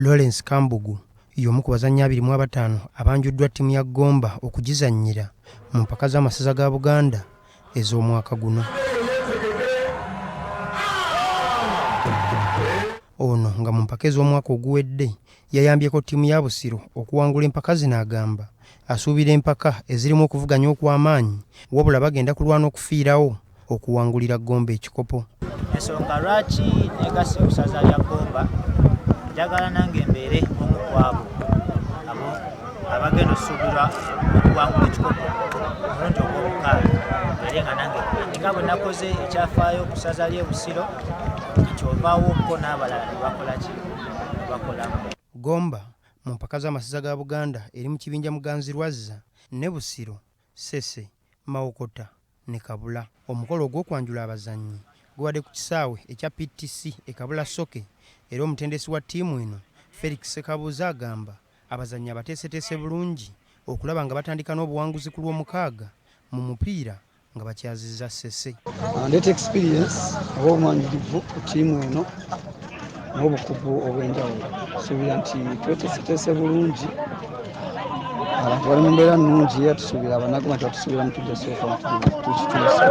Lawrence Kambugu y'omu ku bazannyi 25 abanjuddwa ttiimu ya Gomba okugizannyira mu mpaka z'amasaza ga Buganda ez'omwaka guno. Ono nga mu mpaka ez'omwaka oguwedde yayambyeko ttiimu ya Busiro okuwangula empaka zino agamba asuubira empaka ezirimu okuvuganya okw'amaanyi wabula bagenda kulwana okufiirawo okuwangulira Gomba ekikopo. Ensonga lwaki negasse ku ssaza lya Gomba, njagala nange mbeere omu ku abo abagenda osuubirwa okuwangula ekikopo omulundi ogw'omukaaga, mbeere nga nange nga bwe nakoze ekyafaayo ku ssaza ly'e Busiro, nti ovaawo ko n'abalala ne bakola ki, ne bakolamu. Gomba mu mpaka z'amasaza ga Buganda eri mu kibinja Muganzirwazza ne Busiro, Ssese, Mawokota ne Kabula. Omukolo ogw'okwanjula abazannyi gubadde ku kisaawe ekya PTC e Kabula Soke era omutendesi wa ttiimu eno Felix Sekabuuza agamba abazannyi abateeseteese bulungi okulaba nga batandika n'obuwanguzi ku Lwomukaaga mu mupiira nga bakyazizza Ssese. Ndeeta experience oba obumanyirivu ku ttiimu eno n'obukugu obw'enjawulo. Suubira nti tweteeseteese bulungi, abantu bali mu mbeera nnungi era tusuubira abannagoma nti batusuubira mu tujja sooka tukituuse.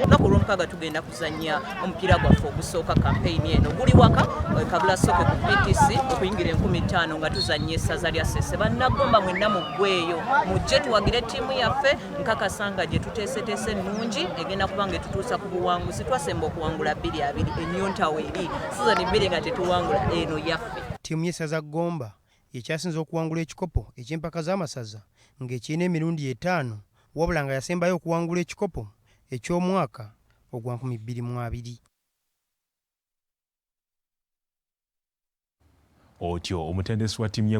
Olunaku olwomukaaga tugenda kuzannya omupiira gwaffe ogusooka kampeyini eno guli waka Kabula Soke ku PTC okuyingira 5000 nga tuzannya essaza lya Ssese. Bannagomba mwenna muggweeyo mujje tuwagire ttiimu yaffe, nkakasa nga gye tuteeseteese ennungi egenda kuba nga etutuusa ku buwanguzi. Twasemba okuwangula 2-2, ennyonta weeri sizoni 2 nga tetuwangula, eno yaffe. Ttiimu y'essaza Gomba yekyasinze okuwangula ekikopo eky'empaka z'amasaza ng'ekirina emirundi 5, wabula nga yasembayo okuwangula ekikopo eky'omwaka ogwa 2020. Otyo omutendesi wa ttiimu ya